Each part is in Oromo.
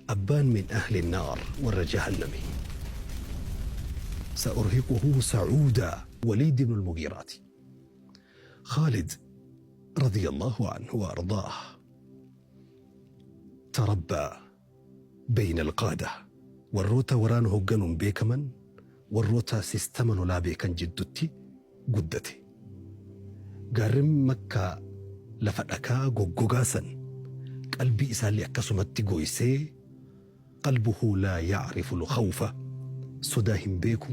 Abbaan min ahli naar warra jahannami. Sa'urhiquhu sa'uudaa Waliid ibnul Mugiiraati. Khaalid radiyallahu anhu wa ardaah tarabbaa bayna alqaada warroota waraana hogganuun beekaman warroota sistama lolaa beekan jiddutti guddate. Gaarren Makkaa lafa dhakaa goggogaa san qalbii isaallee akkasumatti gooysee qalbuhu laa ya'rifu al-khawfa sodaa hin beeku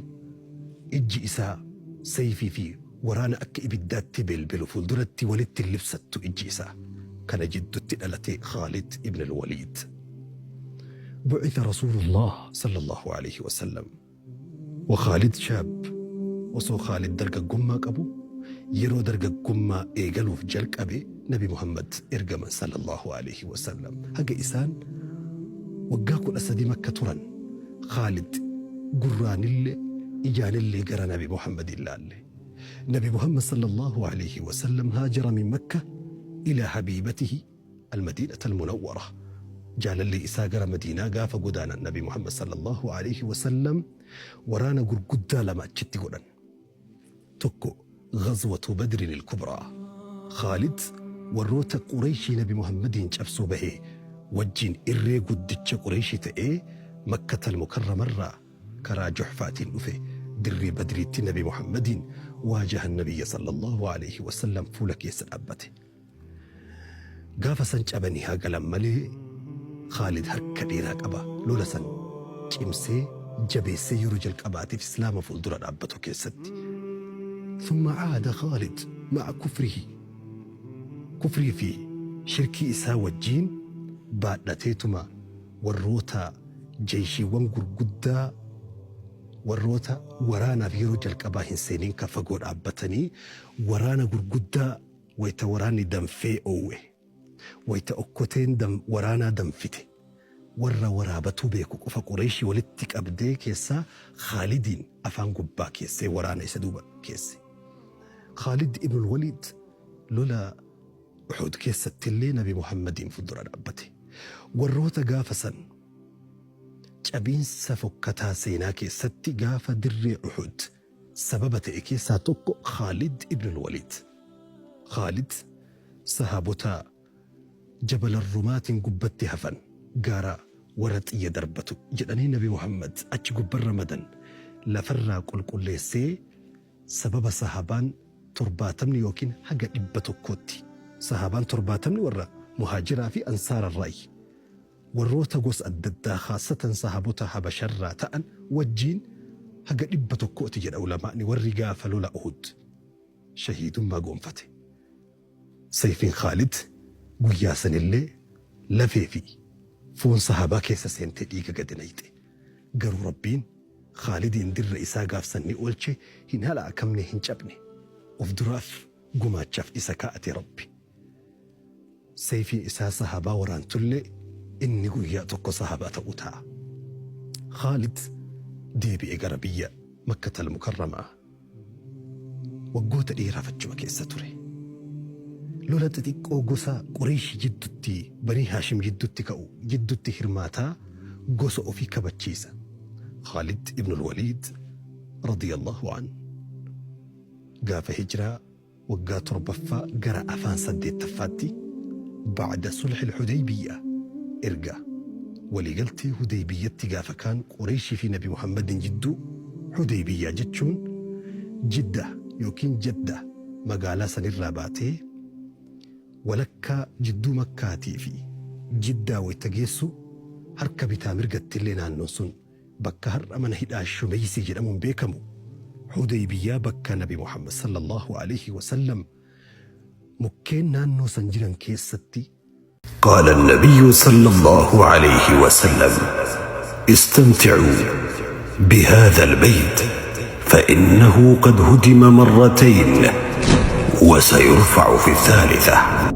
ijji isaa sayfii fi waraana akka ibiddaatti belbelu fuulduratti walitti hin libsattu ijji isaa. Kana jiddutti dhalate Khaalid ibn al-Waliid. Bu'itha Rasuulullah sallallahu alayhi wa sallam. Wa Khaalid shaab osoo Khaalid dargaggummaa qabu yeroo dargaggummaa eegaluuf jalqabe Nabi Muhammad ergaman sallallahu alayhi wa sallam. Haga isaan waggaa 13 Makka turan Khaalid gurraanillee ijaanillee gara Nabi Muhammad hin laalle. Nabi Muhammad sallallahu alayhi wa sallam haajara min Makka ila habiibatihi Al-Madiinata Al-Munawwara jaalalli isaa gara Madiinaa gaafa godaanan Nabi Muhammad sallallahu alayhi wa sallam waraana gurguddaa lama achitti godhan. Tokko Ghazwatu Badrin Al-Kubraa Khaalid warroota Qurayshii Nabi Muhammadiin cabsuu bahe wajjiin irree guddicha Qurayshii ta'ee Makkata Al-Mukarramarraa karaa Juhfaatiin dhufe dirree Badriitti Nabi Muhammadiin waajaha Nabiyya sallallahu alayhi wa sallam fuula keessa dhaabbate. Gaafa san cabanii haa galan malee Khaalid harka dheeraa qaba. Lola san cimsee jabeessee yeroo jalqabaatiif Islaama fuuldura dhaabbatu keessatti. Thumma aada Khaalid ma'a kufrihi. Kufrii fi shirkii isaa wajjiin baadhateetuma warroota jeyshiiwwan gurguddaa warroota waraanaaf yeroo jalqabaa hin seenin ka fagoo dhaabbatanii waraana gurguddaa Wayta waraanni danfee oowwe, wayta okkoteen waraanaa danfite, warra waraabatuu beeku qofa Qureeyshii walitti qabdee keessaa Khaalidiin afaan gubbaa keessee waraana isa duuba keesse. Khaalid ibnul Waliid lola Uhud keessattillee Nabi Muhammadiin fuuldura dhaabbate. Warroota gaafa san cabiinsa fokkataa seenaa keessatti gaafa dirree Uhud sababa ta'e keessaa tokko Khaalid ibnul Waliid. Khaalid sahaabota Jabal Arrumaatiin gubbatti hafan gaara warra xiyya darbatu jedhanii Nabi Muhammad achi gubban ramadan lafarraa qulqulleessee sababa sahaabaan torbaatamni yookiin haga 100tti sahaabaan torbaatamni warra muhaajiraa fi ansaararraayi. Warroota gosa addaddaa khaassatan sahaabota habasharraa ta'an wajjiin haga 100ti jedha ulamaa'ni warri gaafa lola uhud shahiidummaa goonfate. Sayfiin Khaalid guyyaa sanillee lafee fi foon sahaabaa keessa seentee dhiiga gadi nayxe. Garuu Rabbiin Khaalidiin dirra isaa gaaf san ni oolche hin halaakamne hin cabne. Of duraaf gumaachaaf isa kaa'ate Rabbi. Sayfiin isaa sahaabaa waraantullee inni guyyaa tokko sahaabaa ta'uu taa'a. Khaalid deebi'e gara biyya Makkatal Mukarramaa. Waggoota dheeraaf achuma keessa ture. Lola xixiqqoo gosa Qureeyshii jiddutti Banii Haashim jiddutti ka'u jiddutti hirmaataa gosa ofii kabachiisa. Khaalid ibnul Waliid radiyallahu an gaafa hijraa Waggaa torbaffaa gara afaan saddeettaffaatti, ba'da sulhil Hudaybiyya, erga waliigaltee Hudaybiyyatti gaafa kaan Qureeyshii fi Nabi Muhammadin jidduu, Hudaybiyyaa jechuun Jidda yookiin Jadda magaalaa sanirraa baatee walakkaa jidduu Makkaatii fi Jiddaa wayta geessu harka bitaa mirgattillee naannoon sun bakka har'a mana hidhaa Shumeysii jedhamuun beekamu, Hudaybiyyaa bakka Nabi Muhammad sallallaahu aleyhi wa sallam mukkeen naannoo san jiran keessatti قال النبي صلى الله عليه وسلم استمتعوا بهذا البيت فإنه قد هدم مرتين وسيرفع في الثالثة.